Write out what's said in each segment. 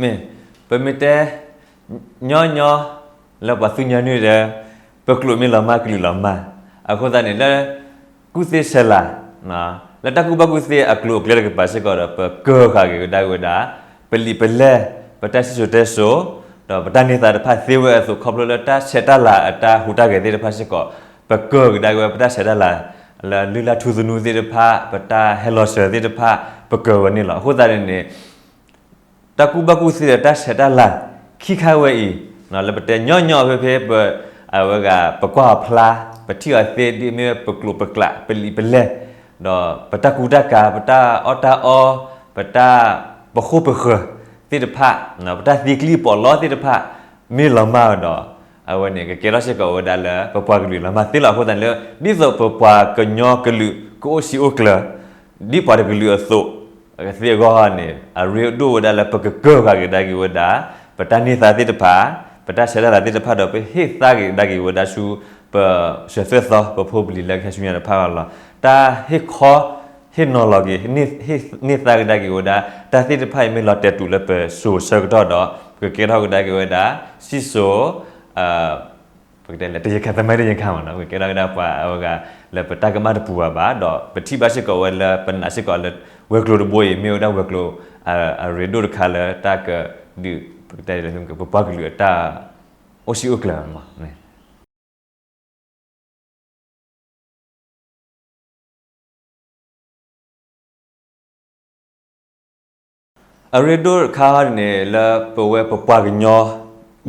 မ့ၢ်, ပမ့ၢ်တဲ ညီညီ လၢပှၤသူညီနုၢ်ဒီး ပကျိာ်မ့ၢ်လီၤမၢ် ကလုာ်လီၤမၢ်, အဃိသတးန့ၣ်လၢ ကူၣ်သ့ဆဲးလၤ လၢတၢ်ကူၣ်ဘၣ်ကူၣ်သ့အကျိၤအကျဲတကပၤစ့ၢ်ကီးဒီး ပကၢၢ်ဃာ်က့ၤကဒါက့ၤဝဲဒၣ် ပလံာ်ပလဲၢ် ပတၢ်စံၣ်စိၤတဲစိၤ ဒီးပတၢ်န့ၢ်သါတဖၣ်သ့ဝဲအသိး ခီဖျိလၢတၢ်ဆဲးတၢ်လၤအတၢ်ဟူးတၢ်ဂဲၤသ့ၣ်တဖၣ်စ့ၢ်ကီး ပကၢၢ်ကဒါက့ၤဝဲပတၢ်ဆဲးတၢ်လၤ လၢလုၢ်လၢ်ထူသနူသ့ၣ်တဖၣ် ပတၢ်ဟဲလီၤစၢၤသ့ၣ်တဖၣ် ပကၢၢ်ဝဲန့ၣ်လီၤ. အဃိသတးန့ၣ်န့ၣ် တၢ်ကူၣ်ဘၣ်ကူၣ်သ့ဒီးတၢ်ဆဲးတၢ်လၤ ခံခါဝဲအံၤ လၢပတဲညီညီဖဲဖဲ ပ အဝဲဂၤ ပကွၢ်အီၤဖျါ ပထံၣ်အီၤသ့ ဒ်မ့ၢ်ပကျိာ်ပကျး ပလံာ်ပလဲၢ် ဒီးပတၢ်ကူတၢ်ကၤ ပတၢ်အီၣ်တၢ်အီ ပတၢ်ပဃိပဃၢၤသ့ၣ်တဖၣ် ပတၢ်သံကျံပီးလီသ့ၣ်တဖၣ် မ့ၢ်လီၤမၢ်ဒီး အဝဲန့ၣ် ကကဲထီၣ်စ့ၢ်ကီးဝဲဒၣ်လၢ ပပှၤကလုာ်လီၤမၢ်သ့လီၤ. အဃိသတးန့ၣ်လၢ ဒ်သိးပပှၤကညီကလုာ် ကအိၣ်ဆံးအိၣ်ကျၢၤ ဒ်ပှၤတကလုာ်အသိး ကသ့အဂီၢ်န့ၣ် အရ့ဒိၣ်ဝဲဒၣ်လၢပကကၢၢ်ဃာ်က့ၤကဒါက့ၤဝဲဒၣ် ပတၢ်န့ၢ်သါသ့ၣ်တဖၣ် ပတၢ်ဆဲးတၢ်လၤသ့ၣ်တဖၣ်ဒီး ပဟ့ၣ်သါက့ၤကဒါက့ၤဝဲဒၣ်ဆူ ပစၢၤသွဲၣ်သီ ပဖိပလံၤလၢကဟဲဆူညါတဖၣ်လီၤ. တၢ်ဟ့ၣ်ခီ ဟ့ၣ်နီၤလီၤက့ၤ ဟ့ၣ်န့ၢ်သါကဒါက့ၤဝဲဒၣ် တၢ်သ့ၣ်တဖၣ်အံၤမ့ၢ်လီၤတဲာ်တူာ်လၢပစိၤဆၢကတီၢ်ဒီး ပကကဲထီၣ်ကဒါက့ၤဝဲဒၣ် စံၣ်စိၤ ပကတဲလၢ တယံာ်ခါသမိုင်းတယံာ်ခါမ့ၢ်နီၤ ပကကဲထီၣ်ဝဲဒၣ်ပှၤအဝဲဂၤ လၢပတၢ်ကမၣ်တပူၤဘၣ်ဘၣ်ဒီး ပထံၣ်ဘၣ်စ့ၢ်ကီးဝဲလၢပနာ်စ့ၢ်ကီးလၢ ဝဲၤကျိၤတဘိအံၤ မ့ၢ်ဝဲဒၣ်ဝဲၤကျိၤ အရ့ဒိၣ်တခါလၢတၢ်ကဒုး ပကတဲလၢ ပပှၤကလုာ်အတၢ်အိၣ်ဆံးအိၣ်ကျၢၤမ့ၢ် အရ့ဒိၣ်တခါန့ၣ် လၢပဝဲပပှၤကညီ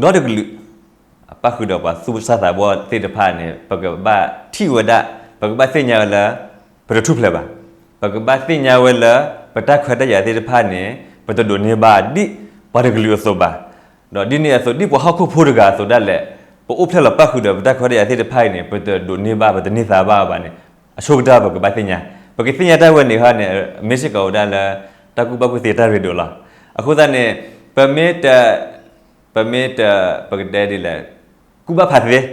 ဒီတကလုာ် ပၣ်ဃုာ်ဒီးပှၤသူၣ်စၢ်သးဘီၣ်သ့ၣ်တဖၣ်န့ၣ် ပကဘၣ်ထံၣ်ဝဲဒၣ် ပကဘၣ်သ့ၣ်ညါဝဲလၢ ပတထူၣ်ဖျဲးဘၣ်. ပကဘၣ်သ့ၣ်ညါဝဲလၢ ပတၢ်ခွဲးတၢ်ယာ်သ့ၣ်တဖၣ်န့ၣ် ပတဒိးန့ၢ်ဘၣ်ဒ်ပှၤတကလုာ်အသိးဘၣ်. ဒီးဒ်န့ၣ်အသိး ဒ်ပှၤဟီၣ်ခိၣ်ဖိတဂၤအသိးဒၣ်လဲာ် ပအိၣ်ဖျဲၣ်လီၤပၣ်ဃုာ်ဒီးပတၢ်ခွဲးတၢ်ယာ်သ့ၣ်တဖၣ်အံၤန့ၣ် ပတဒိးန့ၢ်ဘၣ် ပတန့ၢ်သါဘၣ်ဘၣ်န့ၣ် အဆိကတၢၢ်ပကဘၣ်သ့ၣ်ညါ. ပကသ့ၣ်ညါတၢ်ဝဲန့ၣ်ဟီန့ၣ် မ့ၢ်စ့ၢ်ကီးဝဲဒၣ်လၢ တၢ်ကူၣ်ဘၣ်ကူၣ်သ့တၢ်ရ့ဒိၣ်လီၤ. အဃိသတးန့ၣ် ပမ့ၢ်တ ပမ့ၢ်တ ပကတဲဒ်လဲၣ် ကူၣ်ဘၣ်ဖးသ့,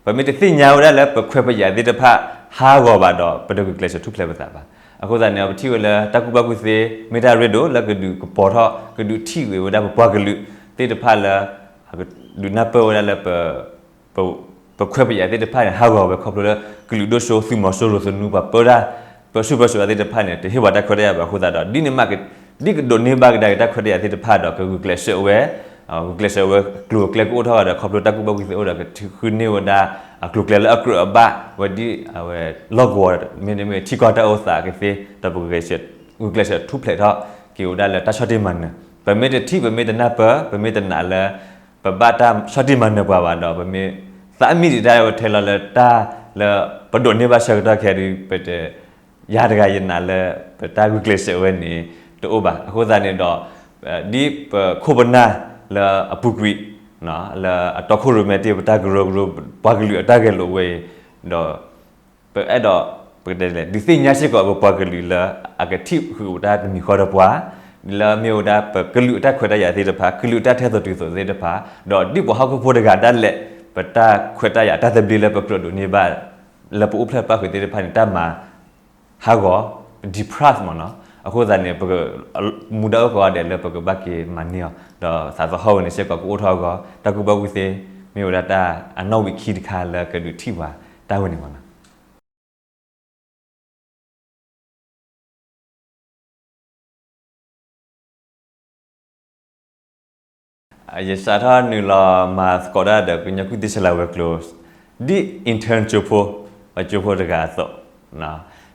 ပမ့ၢ်တသ့ၣ်ညါဝဲဒၣ်လၢပခွဲးပယာ်သ့ၣ်တဖၣ်ဟးဂီၤဘၣ်ဒီး ပတဂုာ်ကျဲးစၢးထူၣ်ဖျဲးပသးဘၣ်. အဃိသတးန့ၣ် ပထံၣ်ဝဲလၢတၢ်ကူၣ်ဘၣ်ကူၣ်သ့ မ့ၢ်တၢ်ရ့ဒိၣ်လၢကဒုးကပီၤထီၣ် ကဒုးထံၣ်ဂ့ၤဝဲဒၣ်ပပှၤကလုာ်သ့ၣ်တဖၣ်လၢ ဒုးနၢ်ပၢၢ်ဝဲဒၣ်လၢ ပခွဲးပယာ်သ့ၣ်တဖၣ်န့ၣ် ဟးဂီၤဝဲခီဖျိလၢ ကလုာ်ဒိၣ်စိ သုးမီၤစိရိၤသနူ ပှၤပၢတၢ် ပၢဆူၣ်ပၢစိးသ့ၣ်တဖၣ်န့ၣ် တဟ့ၣ်ပှၤတၢ်ခွဲးတၢ်ယာ်ဘၣ်အဃိသတးဒီး ဒ်န့ၣ်မး ဒ်ကဒိးန့ၢ်ဘၣ်ကဒါက့ၤတၢ်ခွဲးတၢ်ယာ်သ့ၣ်တဖၣ်ဒီး ကဂုာ်ကျဲးစၢးဝဲ ဂုာ်ကျဲးစၢးဝဲ ကျိၤကျဲကအိၣ်ထီၣ်ဒီး ခီဖျိတၢ်ကူၣ်ဘၣ်ကူၣ်သ့အိၣ်ဒီး ကထုးဃုန့ၢ်ဝဲဒၣ် အကျိၤကျဲလၢအကြၢးအဘၣ်ဝဲဒ်အဝဲ လီၢ်ကဝီၤ မ့တမ့ၢ်ထံကီၢ်တၢ်အိၣ်သးကသ့ ဒီးပကဂုာ်ကျဲးစၢးထူၣ်ဖျဲးထီၣ်က့ၤဝဲဒၣ်လၢတၢ်ဆီၣ်တံၢ်မၤနၢၤ. ပမ့ၢ်တထံၣ် ပမ့ၢ်တနၢ်ပၢၢ် ပမ့ၢ်တနာ်လၢ ပဘၣ်တၢ်ဆီၣ်တံၢ်မၤနၢၤပှၤဘၣ်ဒီး ပမ့ၢ်သးမံတံာ်တာ်ဝဲထဲလီၤလၢတၢ်လၢ ပဒိးန့ၢ်ဘၣ်ဆၢကတီၢ်ခဲအံၤဒီး ပတ ယၤတဂၤယနာ်လၢ ပတၢ်ဂုာ်ကျဲးစၢးဝဲန့ၣ် တအိၣ်ဘၣ်. အဃိသတးန့ၣ်ဒီး ဒ်ပခိၣ်ပနၢ်လၢအပူၤကွံာ် လၢအတီခိၣ်ရိၣ်မဲတ့ၢ် ပတၢ်ကရၢကရိ ပှၤကလုာ်အတၢ်ဂဲၤလိာ်ဝဲအံၤ ဒီး ပအဲၣ်ဒိး ပကတဲလဲၣ် ဒုးသ့ၣ်ညါစ့ၢ်ကီးပပှၤကလုာ်လၢ အကထံၣ်ဃုာ်ပတၢ်တမံၤဃီဒီးပှၤ လၢမ့ၢ်ဝဲဒၣ်ပကလုာ်အတၢ်ခွဲးတၢ်ယာ်သ့ၣ်တဖၣ် ကလုာ်အတၢ်ထဲသိးတုၤသိးသ့ၣ်တဖၣ် ဒီးဒ်ပှၤဟီၣ်ခိၣ်ဖိတဂၤဒၣ်လဲာ် ပတၢ်ခွဲးတၢ်ယာ်တၢ်သဘျ့လၢပကြၢးဒိးန့ၢ်ဘၣ် လၢပအိၣ်ဖျဲၣ်ပၣ်ဃုာ်သ့ၣ်တဖၣ်န့ၣ် တၢ်မၤ ဟးဂီၤ deprive မ့ၢ်နီၤ. အဃိသတးန့ၣ် ပက မူဒါအိၣ်ကိးဂၤဒဲးလၢပကဘၣ်က့ၤမၤန့ၢ်အီၤ ဒီးသးသဟီၣ်ဝဲန့ၣ်စ့ၢ်ကီးကအိၣ်ထီၣ်အဂီၢ် တၢ်ကူၣ်ဘၣ်ကူၣ်သ့ မ့ၢ်ဝဲဒၣ်တၢ်အနီၣ်ဝံာ်ခံတခါလၢကဒုးထံၣ်ပှၤတၢ်ဝဲန့ၣ်မ့ၢ်နီၤ. ယစးထီၣ်နုာ်လီၤမၤသကိးတၢ်ဒီးကညီကူၣ်သ့ဆဲးလၤဝဲၤကျိၤ ဒ် intern ကၠိဖိ ပှၤကၠိဖိတဂၤအသိး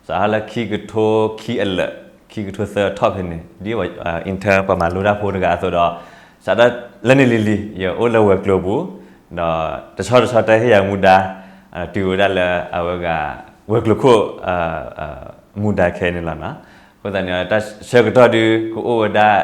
စးထီၣ်လၢခံကထိခံအလၢာ် ခံကထိသၢအထီၣ်ဖဲန့ၣ် ဒ် intern ပှၤမၤလိတၢ်ဖိတဂၤအသိးဒီး စးထီၣ်လၢန့ၣ်လံၤလံၤ ယအိၣ်လၢဝဲၤကျိၤပူၤ ဒီးတဆီတဆီတၢ်ဟ့ၣ်ယၤမူဒါ တုၤဝဲဒၣ်လၢအဝဲဂၤ ဝဲၤကျိၤခိၣ် မူဒါခဲအံၤန့ၣ်လီၤ. အဃိသတးန့ၣ် တၢ်ဆၢကတီၢ်ဒုးကအိၣ်ဝဲဒၣ်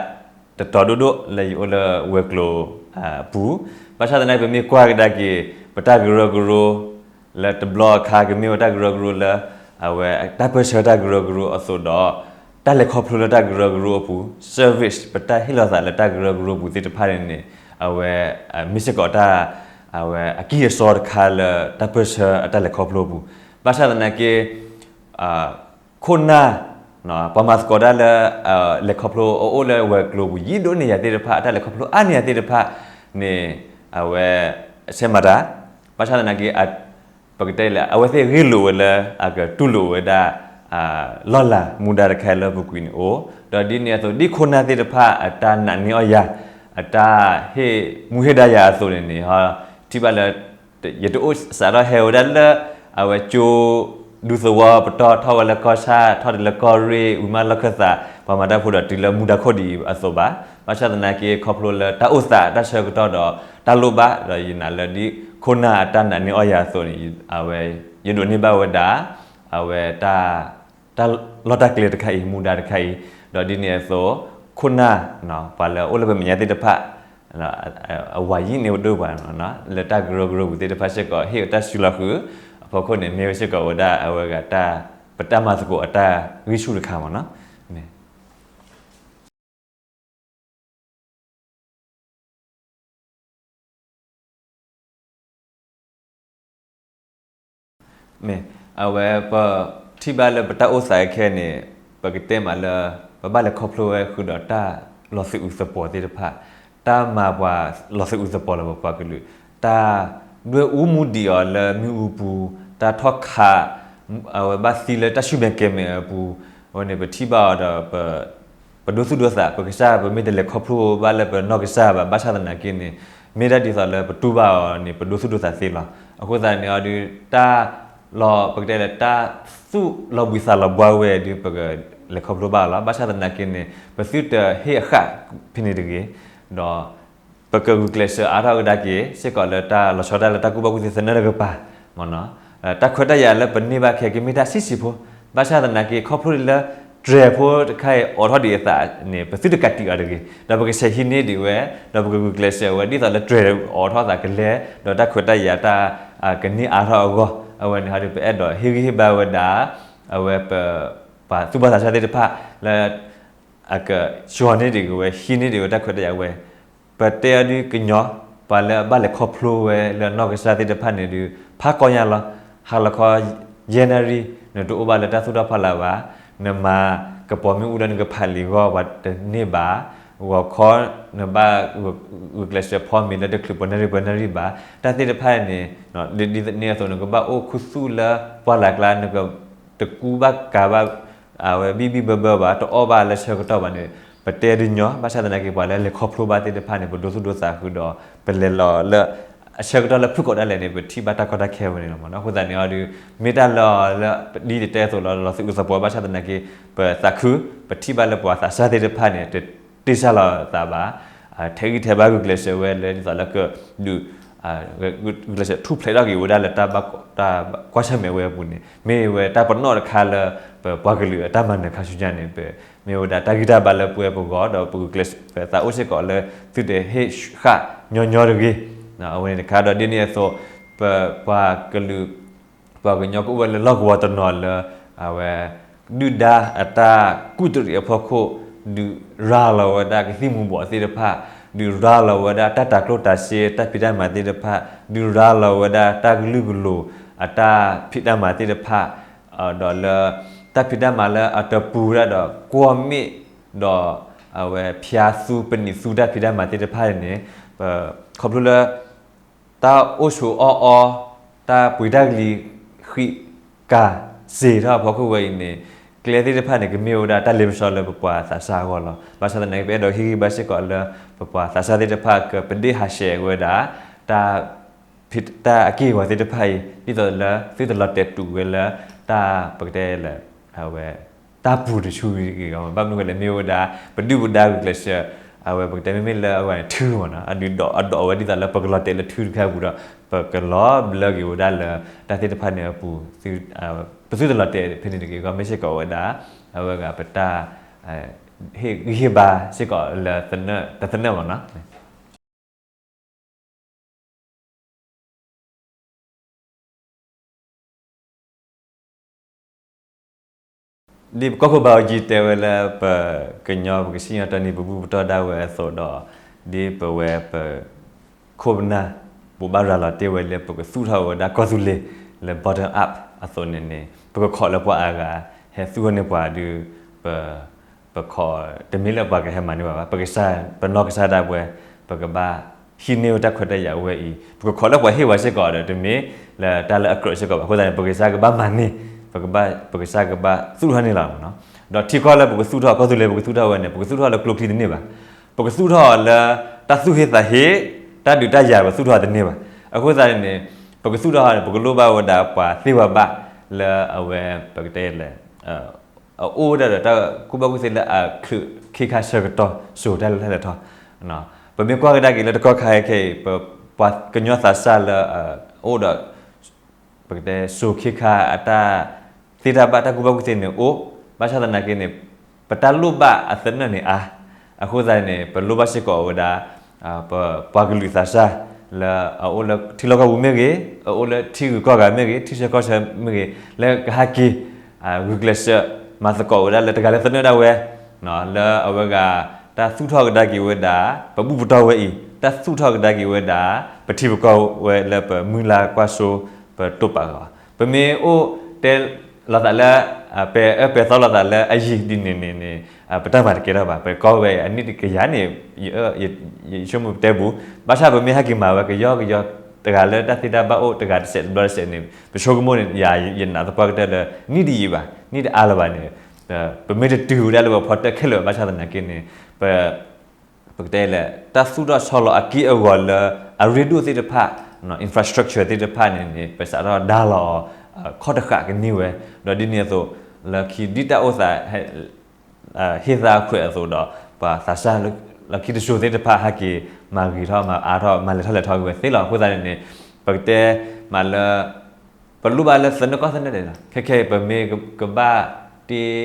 တတီၤဒိၣ်ဒိၣ်လၢယအိၣ်လၢဝဲၤကျိၤပူၤ, ဘၣ်ဆၣ်သနာ်က့ ပမ့ၢ်ကွၢ်ကဒါက့ၤ ပတၢ်ကရၢကရိ လၢတဘျီအခါ ကမ့ၢ်ဝဲတၢ်ကရၢကရိလၢ အဝဲတၢ်ပၢၢ်ဆၢတၢ်ကရၢကရိအသိးဒီး တၢ်လဲၤခီဖျိလၢတၢ်ကရၢကရိအပူၤ service ပတၢ်ဟ့ၣ်လီၤသးလၢတၢ်ကရၢကရိပူၤသ့ၣ်တဖၣ်န့ၣ်န့ၣ် အဝဲ မ့ၢ်စ့ၢ်ကီးတၢ် အဝဲအကံၢ်အစီတခါလၢတၢ်ပၢၢ်ဆၢအတၢ်လဲၤခီဖျိအပူၤ, ဘၣ်ဆၣ်သနာ်က့ ခိၣ်နၢ် ပှၤမၤသကိးတၢ်လၢ လဲၤခီဖျိအအိၣ်လၢဝဲၤကျိၤပူၤ ယံာ်ဒိၣ်န့ၢ်ယၤသ့ၣ်တဖၣ် အတၢ်လဲၤခီဖျိအါန့ၢ်ယၤသ့ၣ်တဖၣ်န့ၣ် အဝဲ ဆဲးမၤတၢ်, ဘၣ်ဆၣ်သနာ်က့ ပကတဲလဲၣ် အဝဲသ့ၣ်ဂ့ၢ်လိာ်ဝဲလၢ အကတူၢ်လိာ်ဝဲဒၣ် လီၢ်လၤမူဒါတခါလၢပူၤကွံာ်န့ၣ်အိၣ်, ဒီးဒ်န့ၣ်အသိး ဒ်ခိၣ်နၢ်သ့ၣ်တဖၣ်အတၢ်နာ်န့ၢ်အီၣ်ယၤ, အတၢ်ဟ့ၣ်မူဟ့ၣ်ဒါယၤအသိးန့ၣ်န့ၣ် ထံၣ်ဘၣ်လၢ ယတအိၣ်စးထီၣ်ဟဲဝဲဒၣ်လၢ အဝဲကၠိ ဒူသဝီပတီၢ် ထီၣ်ဝဲလၢကီၢ်ဆၣ် ထီၣ်တုၤလၢကီၢ်ရ့ၣ် ဝံၤမးလီၢ်ခၢၣ်သး ပှၤမၤတၢ်ဖိဒီးတုၤလၢမူဒါခိၣ်ဒ်အံၤအသိးဘၣ်. ဘၣ်ဆၣ်သနာ်က့ ခီဖျိလၢတၢ်အိၣ်သးတၢ်ဆၢကတီၢ်ဒီးတၢ်လိၣ်ဘၣ် ဒီးယနာ်လၢဒ်ခိၣ်နၢ်အတၢ်နာ်န့ၢ်အီၣ်ယၤအသိးန့ၣ် အဝဲ ယဒိးန့ၢ်ဘၣ်ဝဲဒၣ် အဝဲ တၢ်လီၢ်တၢ်ကျဲတခါအံၤ မူဒါတခါအံၤ, ဒီးဒ်န့ၣ်အသိး ခိၣ်နၢ် ပှၤလၢအအိၣ်လၢပမဲာ်ညါသ့ၣ်တဖၣ် အဝၤယံာ်န့ၢ်ဝဲဒိၣ်ပှၤ လၢတၢ်ကရၢကရိပူၤသ့ၣ်တဖၣ်စ့ၢ်ကီး ဟ့ၣ်အတၢ်စုလီၤဃုာ်အဖီခိၣ်န့ၣ် မ့ၢ်ဝဲစ့ၢ်ကီးဝဲဒၣ်အဝဲဂၤတၢ် ပတၢ်မၤသကိးအတၢ်ဂံၢ်ဆူၣ်တခါမ့ၢ်နီၤ. မ့ၢ် အဝဲပထံၣ်ဘၣ်လၢပတၢ်အိၣ်သးခဲအံၤန့ၣ် ပကတဲမးလၢ ပဘၣ်လဲၤခီဖျိဝဲဃုာ်ဒီးတၢ်လီၤသးအုးသပှီၤသ့ၣ်တဖၣ်, တၢ်မၤပှၤလီၤသးအုးသပှီၤလၢပပှၤကလုာ်, တၢ်ဒွဲၣ်အူမူဒံးအီၤလၢမ့ၣ်အူပူၤ, တၢ်ထီၣ်ခး အဝဲဘၣ်သံလၢတၢ်ဆူၣ်မဲာ်ကဲၤမဲာ်အပူၤ, အဝဲန့ၣ်ပထံၣ်ဘၣ်အီၤဒီး ပဒိသူၣ်ဒိသး ပကစၢ်ပမ့ၢ်တလဲၤခီဖျိဘၣ်လၢပနီၢ်ကစၢ်ဘၣ် ဘၣ်ဆၣ်သနာ်က့န့ၣ် မ့ၢ်ဒၣ်ဒ်သိးလၢပတူၢ်ဘၣ်အီၤန့ၣ် ပဒိသူၣ်ဒိသးသ့လီၤ. အဃိသတးန့ၣ်အီၤဒုး တၢ်လီၤ ပကတဲလၢတၢ်သူၣ်လီၤဘှံးသးလီၤဘှါဝဲဒုး ပကလဲၤခီဖျိဘၣ်လီၤ. ဘၣ်ဆၣ်သနာ်က့န့ၣ် ပသုတဟ့ၣ်အဃၣ်ဖဲန့ၣ်တဂ့ၤ, ဒီး ပကဂုာ်ကျဲးစၢးအါထီၣ်ကဒါက့ၤ စ့ၢ်ကီးလၢတၢ်လီၤဆီဒၣ်တၢ်လၢတၢ်ကူၣ်ဘၣ်ကူၣ်သ့သနၢၣ်တကပၤ တၢ်ခွဲးတၢ်ယာ်လၢပန့ၢ်ဘၣ်ခဲကမ့ၢ်တၢ်ဆံးဆံးဖိ, ဘၣ်ဆၣ်သနာ်က့ ခီဖျိလၢတြဲၤဖိတခါအံၤအိးထီၣ်ဒံးအသးန့ၣ် ပသုတကးတံာ်အီၤတဂ့ၤ, ဒီးပကဆဲးဟံးန့ၢ်ဒံးဝဲ, ဒီးပကဂုာ်ကျဲးစၢးဝဲ ဒ်သိးလၢတြဲၤအိးထီၣ်သးကလဲၤ, ဒီးတၢ်ခွဲးတၢ်ယာ်တၢ် ကန့ၢ်အါထီၣ်အဂီၢ်, အဝဲန့ၣ်ဟီဒုး ပအဲၣ်ဒိးဟ့ၣ်ဂံၢ်ဟ့ၣ်ဘါဝဲဒၣ် အဝဲပ ပှၤသူၣ်ဘီၣ်သးစၢ်သ့ၣ်တဖၣ်လၢ အကဆှီန့ၢ်ဒံးက့ၤဝဲ ဟံးန့ၢ်ဒံးဝဲတၢ်ခွဲးတၢ်ယာ်ဝဲ, ပတဲအီၤဒုးကညီ ပှၤလၢအဘၣ်လဲၤခီဖျိဝဲလၢအနီၢ်ကစၢ်သ့ၣ်တဖၣ်န့ၣ်ဒုး ဖးကီညါလီၤ. ဟါလီၤခီ ယဲၢ်နၣ်ရံၣ် နတအိၣ်ဘၣ်လၢတၢ်သူၣ်ထီၣ်ဖီလာ်ဘၣ်, နမၤကပီၤမ့ၣ်အူဒီးနကဖးလံာ်ဂီၢ်ပှၤတန့ၢ်ဘၣ်, ဂီၤခီ နဘၣ်ဂုာ်ကျဲးစၢးဖီမ့ၤလၢတချုးပှဲၤနၣ်ရံၣ်ပှဲၤနၣ်ရံၣ်ဘၣ်, တၢ်သ့ၣ်တဖၣ်န့ၣ် ဒ်န့ၣ်အသိး နကဘၣ်အိၣ်ခူသူၣ်လၢပှၢ်လၢ်ကျါ နက တကူဘၣ်ကၤဘၣ် အဝဲဘံၣ်ဘံၣ်ဘၢဘၢဘၣ် တအီၣ်ဘၣ်လၢဆၢကတီၢ်ဘၣ်န့ၣ် ပတဲဒုးညီ, ဘၣ်ဆၣ်သနာ်က့ ပှၤလၢလဲၤခီဖျိဘၣ်သ့ၣ်တဖၣ်န့ၣ် ပဒိသူၣ်ဒိသးဃုာ်ဒီး ပလဲၤလီၤလၢ အဆၢကတီၢ်လၢဖုၣ်ကိာ်ဒၣ်လဲာ်န့ၣ် ပထံၣ်ဘၣ်တၢ်ကီတၢ်ခဲဝဲန့ၣ်လီၤမ့ၢ်နီၤ. အဃိသတးန့ၣ်အီၤဒုး မ့ၢ်တၢ်လၢအီၤလၢ ဒ်ယတဲအသိးလီၤ လီၤသးအုးသပှီၤ ဘၣ်ဆၣ်သနာ်က့ ပသးခု ပထံၣ်ဘၣ်လၢပှၤသးစၢ်သ့ၣ်တဖၣ်န့ၣ် တတ့ၢ်စၢ်လီၤသးဘၣ်, ထဲးဂံၢ်ထဲးဘါဂုာ်ကျဲးစၢးဝဲလၢဒ်သိးလၢကဒုး ဂုာ်ကျဲးစၢးထူၣ်ဖျဲးထီၣ်က့ၤဝဲဒၣ်လၢတၢ်ဘၣ်ကွၢ်ဆၢၣ်မဲာ်ဝဲအပူၤန့ၣ် မ့ၢ်ဝဲတၢ်ပနီၣ်တခါလၢ ပပှၤကလုာ်အတၢ်မၤနၢၤခါဆူညါန့ၣ် ပမ့ၢ်ဝဲဒၣ်တၢ်ဂံၢ်တၢ်ဘါလၢပဝဲပဂီၢ် ဒီးပဂုာ်ကျဲးစၢး ပသးအိၣ်စ့ၢ်ကီးလၢ သုတဟ့ၣ်ဃာ်ညီညီတဂ့ၤ, အဝဲန့ၣ်တခါဒီးဒ်န့ၣ်အသိး ပပှၤကလုာ် ပှၤကညီကအိၣ်ဝဲလၢလီၢ်ကဝီၤတနီၤလၢ အဝဲ ဒုၣ်ဒါအတၢ်ကူၣ်တရံးအဖီခိၣ် ဒုးရၤလီၤဝဲဒၣ်ကသံၣ်မူၤဘှီးသ့ၣ်တဖၣ်, ဒုးရၤလီၤဝဲဒၣ်တၢ်တၤကျိၣ်တၤစ့ တၢ်ဖံးတၢ်မၤသ့ၣ်တဖၣ်, ဒုးရၤလီၤဝဲဒၣ်တၢ်ကလုာ်ကလိၤ အတၢ်ဖံးတၢ်မၤသ့ၣ်တဖၣ်, ဒီးလၢ တၢ်ဖံးတၢ်မၤလၢအတပူၤဝဲဒၣ်ဒီးကွီၢ်မ့ၣ် ဒီး အဝဲဖၠါသူ ပနံာ်သူတၢ်ဖံးတၢ်မၤသ့ၣ်တဖၣ်န့ၣ် ပ ခီဖျိလၢ တၢ်အိၣ်ဆိးအီၣ်အီ တၢ်ပှ့ၤတၢ်ကလံၤဃံးကၤစ့ၤထီၣ်အဖီခိၣ်ဝဲအံၤန့ၣ် ကျဲသ့ၣ်တဖၣ်န့ၣ် ကမ့ၢ်ဝဲဒၣ်တၢ်လ့ပစီလၢပပှၤသးစၢ်အဂီၢ်လီၤ. ဘၣ်ဆၣ်သနာ်က့ ပအဲၣ်ဒိးဟ့ၣ်ဂံၢ်ဘါစ့ၢ်ကီးလၢ ပပှၤသးစၢ်သ့ၣ်တဖၣ်ကပဒ့ၣ်ဟးဆှဲးဝဲဒၣ် တၢ် တၢ်အက့ၢ်အဂီၤသ့ၣ်တဖၣ်အံၤ ဒ်သိးလၢသုတလီၤတဲာ်တူာ်ဝဲလၢ တၢ်ပကတဲလၢ အဝဲ တၢ်ပူၤတဆူဂ့ၤဂ့ၤဂီၢ် ဘၣ်မနုၤဃိလဲၣ် မ့ၢ်ဝဲဒၣ် ပဒုၣ်ပဒါဂုာ်ကျဲးစၢး အဝဲပကတဲမ့မ့ၢ်လၢအဝဲန့ၣ်ထုမ့ၢ်နီၤ အဒုးဒိးအဒိးအဝဲဒ်သိးလၢပကလီၤတဲာ်လၢထုတခါအပူၤဒီး ပကလီၤဘျၢက့ၤဝဲဒၣ်လၢ တၢ်သ့ၣ်တဖၣ်န့ၣ်အပူၤ ပသုတလီၤတဲာ်ဖဲန့ၣ်တဂ့ၤဂီၢ် မ့ၢ်စ့ၢ်ကီးဝဲဒၣ် အဝဲဂၤပတၢ် ဟ့ၣ်ဂံၢ်ဟ့ၣ်ဘါစ့ၢ်ကီးလၢတသနၢၣ်မ့ၢ်နီၤ ဒ်ပကီၢ်ခိၣ်ဘၣ်အူကၠံတဲဝဲလၢ ပကညီပကစံၣ်ညီၣ်တၢ်နံၤပဘူၣ်ပတီၢ်ဒၣ်ဝဲအသိးဒီး ဒ်ပဝဲပခိၣ်ပနၢ် ဘိးဘၣ်ရၤလီၤတ့ၢ်ဝဲလၢ ပကသူၣ်ထီၣ်ဝဲဒၣ်ကီၢ်သူလ့ၤလၢ bottom up အသိးန့ၣ်န့ၣ် ပကခိးလၢပှၤအါဂၤ ဟဲသူၣ်ထီၣ်န့ၢ်ပှၤဒုး ပ ပခိး တမ့ၢ်လၢပှၤကဟဲမၤန့ၢ်ဘၣ်ဘၣ်, ပကစၢ် ပနီၢ်ကစၢ်ဒၣ်ဝဲ ပကဘၣ်ဟံးန့ၢ်ဝဲတၢ်ခွဲးတၢ်ယာ်ဝဲအံၤ, ပကခိးလၢပှၤဟ့ၣ်ဝဲစ့ၢ်ကီးဒီး တမ့ၢ်လၢတၢ်လၢအကြၢးစ့ၢ်ကီးဘၣ်. အဃိသတးန့ၣ် ပကစၢ်ကဘၣ်မၤန့ၢ်, ပကဘၣ် ပကစၢ်ကဘၣ်သူၣ်ထီၣ်န့ၢ်လီၤမ့ၢ်နီၤ. ဒီးထံကီၢ်လၢပကသူၣ်ထီၣ် ကီၢ်သူလ့ၤပကသူၣ်ထီၣ်ဝဲန့ၣ် ပကသူၣ်ထီၣ်လၢကျိချံတန့ၢ်ဘၣ်. ပကသူၣ်ထီၣ်လၢတၢ်သူၣ်ဟ့သးဟ့, တၢ်ဒုးတၢ်ယၤပသူၣ်ထီၣ်တန့ၢ်ဘၣ်. အဃိသတးန့ၣ် ပကသူၣ်ထီၣ်န့ၣ် ပကလိၣ်ဘၣ်ဝဲဒၣ်ပှၤသ့ပှၤဘၣ်လၢအဝဲ ပကတဲလဲၣ် အအိၣ်ဝဲဒၣ်ဒီးတၢ်ကူၣ်ဘၣ်ကူၣ်သ့လၢအချုးခ့ခါဆၢကတီၢ် စိၤတၢ်လဲၤထီၣ်လဲၤထီၣ်. ပမ့ၢ်ကွၢ်ကဒါက့ၤလၢတကီၢ်ခါခဲအံၤ ပပှၤကညီသးစၢ်လၢအအိၣ်ဒီး ပကတဲစိၤခ့ခါအတၢ်သ့တၢ်ဘၣ် တၢ်ကူၣ်ဘၣ်ကူၣ်သ့န့ၣ်အိၣ်, ဘၣ်ဆၣ်သနာ်က့န့ၣ် ပတၢ်လိၣ်ဘၣ်အသနၢၣ်န့ၣ်အါ. အဃိသတးန့ၣ် ပလိၣ်ဘၣ်စ့ၢ်ကီးဝဲဒၣ် ပပှၤကလုာ်သးစၢ် လၢအအိၣ်လၢထံလီၢ်ကီၢ်ပူၤမ့ၢ်ဂ့ၤ, အအိၣ်လၢထံဂုၤကီၢ်ဂၤမ့ၢ်ဂ့ၤ, ထံဆၢကီၢ်ဆၢမ့ၢ်ဂ့ၤ, လၢကဟဲက့ၤ ဂုာ်ကျဲးစၢး မၤသကိးဝဲဒၣ်လၢတဂၤလၢသနၢၣ်ဒၣ်ဝဲ လၢအဝဲဂၤ တၢ်သူၣ်ထီၣ်ကဒါက့ၤဝဲဒၣ် ပဘူၣ်ပတီၢ်ဝဲအံၤ, တၢ်သူၣ်ထီၣ်ကဒါက့ၤဝဲဒၣ် ပထံပကီၢ်ဝဲလၢပမုၢ်လၢ်ကွၢ်စိ ပတိာ်ပာ်ဂီၤ. ပမ့ၢ်အိၣ်တဲလိာ်သးလၢ ပဲာ်အၢပဲာ်သီလိာ်သးလၢအယံၤဒ်န့ၣ်န့ၣ်န့ၣ် ပတၢ်မၤတကဲထီၣ်ဘၣ်. ပကီၢ်ဝဲအနံၣ်တကယၤန့ၣ် ယဆိကမိၣ်ပတဲပူၤ, ဘၣ်ဆၣ်ပမ့ၢ်ဟဲက့ၤမၤဝဲကယီကယီ တဂၤလၢတၢ်သ့တၢ်ဘၣ်အိၣ်တဂၤတစဲးတဘျီတစဲးန့ၣ် ပဆိကမိၣ်န့ၣ် ယနာ်သပှၢ်ကတၢၢ်လၢ နံၣ်တယံာ်ဘၣ်, နံၣ်တအါလၢၤဘၣ်န့ၣ် ပမ့ၢ်တတုၤဝဲဒၣ်လၢပဖီတၢၣ်ခဲလၢာ်ဘၣ်ဆၣ်သနာ်က့န့ၣ် ပ ပကတဲလဲၣ် တၢ်သူၣ်ထီၣ်ဆီလီၤအက့ၢ်အဂီၤလၢအရ့ဒိၣ်သ့ၣ်တဖၣ် infrastructure သ့ၣ်တဖၣ်န့ၣ်န့ၣ် ပစးထီၣ်ဒါလီၤအီၤ ခီၣ်တဃာ်ကန့ၢ်ဝဲ, ဒီးဒ်န့ၣ်အသိး လၢခံဒ်တၢ်အိၣ်သး ဟ့ၣ်သါခွဲးအသိးဒီး ပှၤသးစၢ်လၢခံတစိၤသ့ၣ်တဖၣ် ဟဲက့ၤမၤဂ့ၤထီၣ် မၤအါထီၣ် မၤလဲၤထီၣ်လဲၤထီက့ၤဝဲသ့လီၤ. အဃိသတးန့ၣ်န့ၣ် ပကတဲမးလၢ ပလိၣ်ဘၣ်လၢသနၢၣ်ကီၢ်သနၢၣ်ဒဲးလီၤ. ခဲခဲအံၤ ပမ့ၢ်ကဘၣ်တ့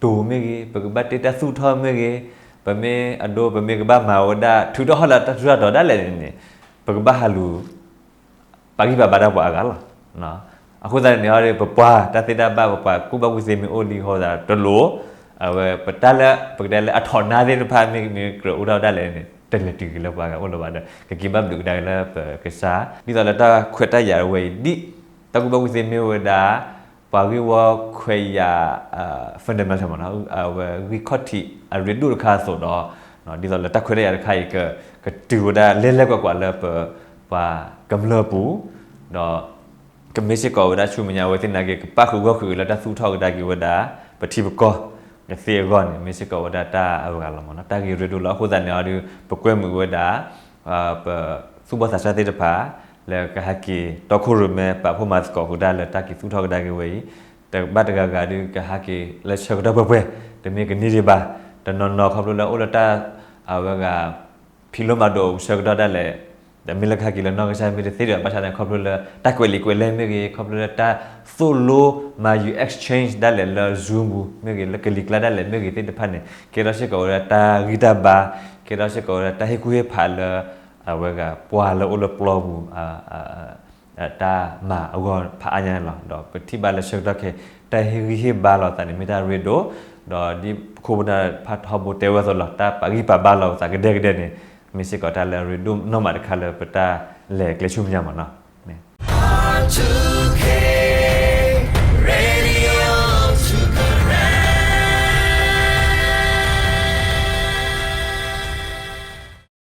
တိၤမ့ၢ်ဂ့ၤ, ပကဘၣ်တ့တၢ်သူၣ်ထီၣ်မ့ၢ်ဂ့ၤ, ပမ့ၢ်အဒိ ပမ့ၢ်ကဘၣ်မၤဝဲဒၣ် ထုးထီၣ်ဟီၣ်လၢတၢ်ထူးတၢ်တီၤဒၣ်လဲာ်န့ၣ်န့ၣ် ပကဘၣ်ဟးလူၤ ပာ်ဂံၢ်ပာ်ဘါဒၣ်ပှၤအဂၤလီၤ. အဃိသတးန့ၣ်န့ၣ် ပပှၤတၢ်သ့တၢ်ဘၣ် ပပှၤကူၣ်ဘၣ်ကူၣ်သ့မ့ၢ်အိၣ်လံအဃိသတးတလိၣ် အဝဲပတၢ်လၢ ပကတဲလၢအထိးနါသ့ၣ်တဖၣ်မ့ၢ် မ့ၢ်ကြၢးအိၣ်ထီၣ်ဒၣ်လဲာ်န့ၣ် တလဲၤတုၤက့ၤလၢပှၤဂၤအိၣ်လၢၤဘၣ်ဒီး ကက့ၤဘၣ်ဘျုးကဒါက့ၤလၢပကစၢ် ဒ်သိးလၢတၢ်ခွဲးတၢ်ယာ်ဝဲအံၤ ဒ်တၢ်ကူၣ်ဘၣ်ကူၣ်သ့မ့ၢ်ဝဲဒၣ် ပှၤဂ့ၢ်ဝီခွဲးယာ် fundamental မ့ၢ်နီၤ အဝဲဂံၢ်ခီၣ်ထံးအရ့ဒိၣ်တခါအသိးဒီး ဒ်သိးလၢတၢ်ခွဲးတၢ်ယာ်တခါအံၤ ကတုၤဝဲဒၣ်လဲၤလဲၤကွၢ်ကွၢ်လၢပ ပှၤကမျၢၢ်ပူၤ ဒီး ကမ့ၢ်စ့ၢ်ကီးဝဲဒၣ်ဆူမဲာ်ညါအဝဲသ့ၣ်နာ်က့ ကပၣ်ဃုာ်ဂီၢ်ဃုာ်လၢတၢ်သူၣ်ထီၣ်ကဒါက့ၤဝဲဒၣ် ပထံပကီၢ်ကသ့အဂီၢ်န့ၣ် မ့ၢ်စ့ၢ်ကီးဝဲဒၣ်တၢ်အဂၤလီၤမ့ၢ်နီၤ တၢ်ဂ့ၢ်ရ့ဒိၣ်လီၤ. အဃိသတးန့ၣ်အီၤဒီး ပကွဲမုာ်ဝဲဒၣ် ပသူၣ်ဘီၣ်သးစၢ်သ့ၣ်တဖၣ် လၢကဟဲက့ၤတီခိၣ်ရိၣ်မဲ ပာ်ဖှိၣ်မၤသကိးဃုာ်တၢ်လၢတၢ်က့ၤသူၣ်ထီၣ်ကဒါက့ၤဝဲအံၤ တဘၣ်တဂၤဂၤဒီး ကဟဲက့ၤလၢဆၢကတီၢ်ပှဲၤပှဲၤ တမ့ၢ်ကန့ၢ်ဒံးဘၣ် တနီၤနီၤခီဖျိလၢအိၣ်လၢတၢ် အဝဲဂၤ ဖံးလိမၤဒိးဆၢကတီၢ်ဒၣ်လဲာ် ဒီးမ့ၢ်လၢကဟဲက့ၤလၢနီၢ်ကစၢ်မ့ၢ်တသ့ဒီး ဘၣ်ဆၣ်န့ၣ် ခီဖျိလၢ တၢ်ကွဲးလံာ်ကွဲးလဲၢ်မ့ၢ်ဂ့ၤ ခီဖျိလၢတၢ်သိၣ်လိမၤယူၤ exchange ဒၣ်လဲာ်လၢ Zoom ပူၤမ့ၢ်ဂ့ၤ လၢကလံၤကျါဒၣ်လဲာ်မ့ၢ်ဂ့ၤသ့ၣ်တဖၣ်န့ၣ် ကဲထီၣ်စ့ၢ်ကီးဝဲဒၣ်တၢ်ဂံၢ်တၢ်ဘါ ကဲထီၣ်စ့ၢ်ကီးဝဲဒၣ်တၢ်ဟ့ၣ်ကူၣ်ဟ့ၣ်ဖးလၢ အဝဲဂၤပှၤလၢအိၣ်လၢပျီပူၤ တၢ်မၤအဂီၢ်ဖးအါညါန့ၣ်လီၤ. ဒီးပထံၣ်ဘၣ်လၢဆၢကတီၢ်ခဲအံၤ တၢ်ဟ့ၣ်ဂံၢ်ဟ့ၣ်ဘါလိာ်သးန့ၣ် မ့ၢ်တၢ်ရ့ဒိၣ် ဒီးဒ်ပခိၣ်ပနၢ်ဖးထီဘိတဲဝဲအသိးလီၤ တၢ်ပာ်ဂံၢ်ပာ်ဘါလိာ်သးကဒဲကဒဲန့ၣ် မ့ၢ်စ့ၢ်ကီးတၢ်လၢအရ့ဒိၣ်နီၢ်မးတခါလၢပတၢ်လဲၤကျဲဆူမဲာ်ညါမ့ၢ်နီၤ.